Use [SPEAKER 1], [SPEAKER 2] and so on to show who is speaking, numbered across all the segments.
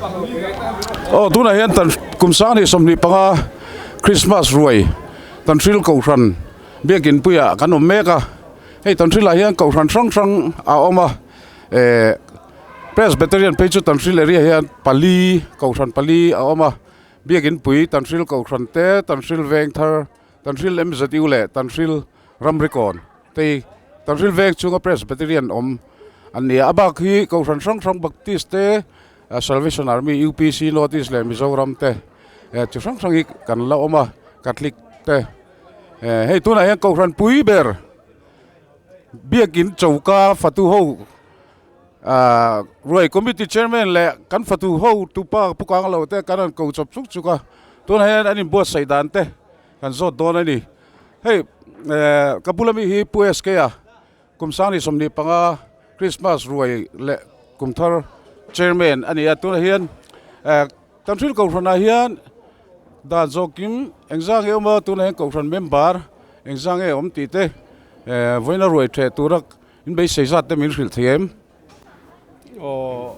[SPEAKER 1] Aw tunah hian tan kum sang hnih 25 Christmas ruai Tanhril Kohhran biakin puiah kan awm mek a, hei Tanhrilah hian Kohhran hrang hrang a awm a, eh Presbyterian phei chu Tanhril area hian pali Kohhran pali a awm a, biakin pui Tanhril Kohhran te Tanhril Vengthar Tanhril MZU leh Tanhril Ramrikawn te Tanhril Veng chhunga Presbyterian awm an ni a, a bak hi Kohhran hrang hrang Baptist te Salvation Army, UPC, North East leh Mizoram te chi hrang hrang hi kan la awm a, Catholic te hei tunah hian Kohhran pui ber biakin choka fatu ho ahh ruai committee chairman leh kan fatu ho tupa pu kang lo te kan rawn ko chawp chuk chuk a tunah hian an inbuatsaih dan te kan zawt dawn a ni hei ehh ka bula mi hi Pu SK a kum sang ni 25 Christmas ruai leh kum thar chairman a ni a tunah hian ehh kan thil kohhranah hian dan zawhkim engzah nge awm a tunah hian kohhran member engzah nge awm tih te ehh vawiina ruai theh tura In beisei zat te min hrilh thei em?
[SPEAKER 2] Aw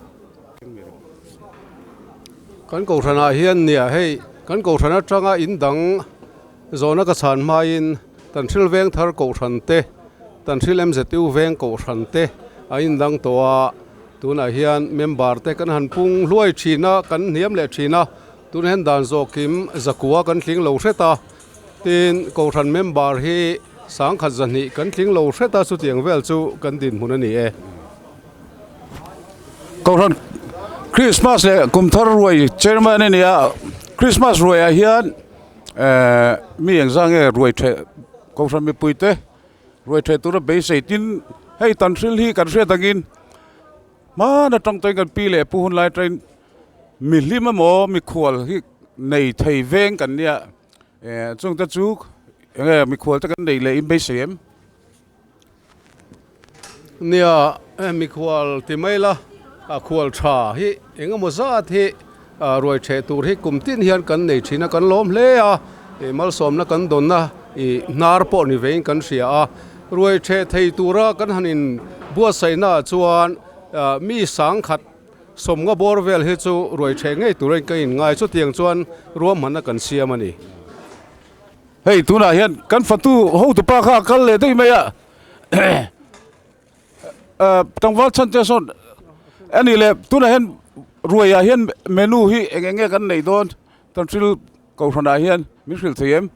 [SPEAKER 2] kan kohhranah hian nia hei kan kohhran atanga in dang zawhna ka chhan hmain Tanhril veng thar kohhran te Tanhril MZU veng kohhran te a in dang tawh a tunah hian member te kan han pung hluai thin a kan hniam leh thin a tunah hian dan zawhkim zakua kan tling lo hret a. Tin, Kohhran member hi sangkhat zahnih kan tling lo hret a, chutiang vel chu kan dinhmun a ni e.
[SPEAKER 1] Kohhran Krismas leh Kumthar ruai chairman a ni a, Krismas ruaiah hian eh mi engzah nge ruai theh Kohhran mipuite ruai theh tura beisei tin hei Tanhril hi kan hriat angin hman atang tawhin kan pi leh pu hun lai atangin mihlim emaw mikhual hi nei thei veng kan nia. Eh chung te chu enge mikhual te kan nei leh in beisei em?
[SPEAKER 2] Nia mikhual ti mai la a khual tha hi engemaw zat hi ruai theh tur hi kum tin hian kan nei thin a kan lawm hle a ih malsawmna kan dawnna ih hnar pawh ni vein kan hria a ruai theh thei tura kan han in buatsaihna ah chuan mi sangkhat Sawmnga bawr vel hi chu ruai theh ngei turin ka inngai chutiang chuan ruahmanna kan siam a ni.
[SPEAKER 1] Hei tunah hian kan fatu hotupa kha a kal leh daih mai a, tlangval chhan te sawn a nih leh tunah hian ruaiah hian menu hi eng eng nge kan neih dawn Tanhril Kohhranah hian min hrilh thei em?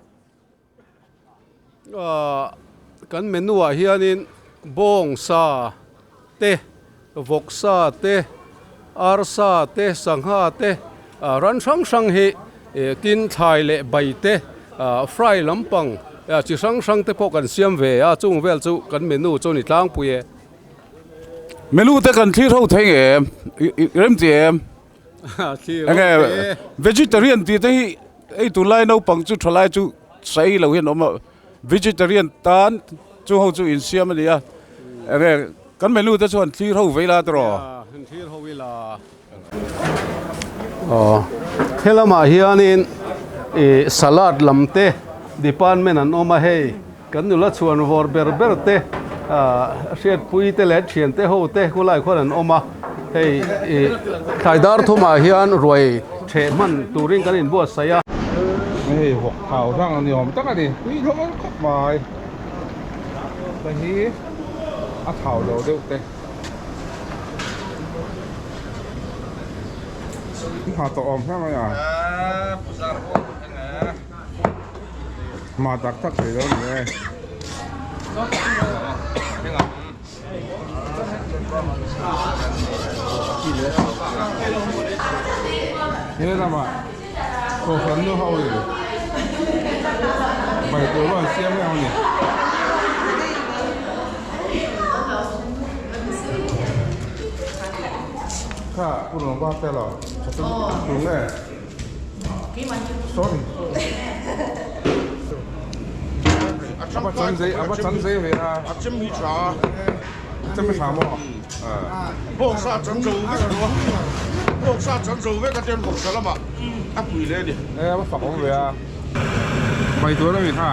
[SPEAKER 2] Kan menu ah hianin bawng sa te, vawk sa te, ar sa te, sangha te, ran hrang hrang hi tin thlai leh bai te, fry lampang chi hrang hrang te pawh kan siam ve a, chung vel chu kan menu chu a ni tlangpui e.
[SPEAKER 1] Menu te kan thlir ho thei nge em? Rem ti em? Enge vegetarian tih te hi hei tunlai naupang chu thalai chu sawi lo hian a awm a vegetarian tan chu ho chu insiam a ni a enge kan menu te chuan thlir ho vei la tawh
[SPEAKER 2] thlir ho ila aw helamah hianin ih salad lam te department an awm a hei kan nula chhuan vawr ber ber te ah hriatpui te leh thian te ho te khulai khuan an awm a hei ih thlai dar thumah hian ruai theh hman turin kan inbuatsaih a.
[SPEAKER 3] Hei vawk thau hrang a ni awm tak a ni tui hlawm khawp mai te hi a thau lo deuh te ha tawh awm hle mai a. Ma tak tak thei lo ni e. He lamah Kohhran nu ho in bai tur an siam reng a ni. Kha pu rawn va tel aw tunge. Sorry. Ava chan zei, ava chan zei ve a.
[SPEAKER 4] A chem hi tha.
[SPEAKER 3] A chem hi tha maw?
[SPEAKER 4] Bawk sa chan zo vek a. Bawk sa chan zo vek a ten bawk sa lamah a pui leh a ni.
[SPEAKER 3] E ava fak awm ve a. Mai tur a mi kha.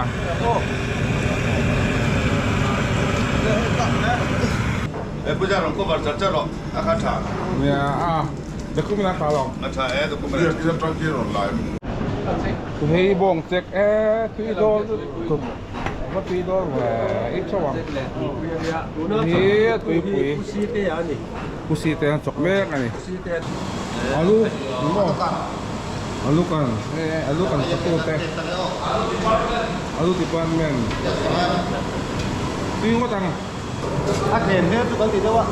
[SPEAKER 4] E puja rawn cover char char rawh a kha tha.
[SPEAKER 3] Nia a. Document a tha lo.
[SPEAKER 4] A tha e document. Biak in atang khian rawn lai em.
[SPEAKER 3] Hei bawng chek e tui dawl lutuk a va tui dawl ve i tho ang hi tuipui pusi te an chawk mek a ni alu maw alu kan hei alu kan chawtu te alu department tui ngawt ang.
[SPEAKER 5] A thlem hmel chu kan ti deuh a.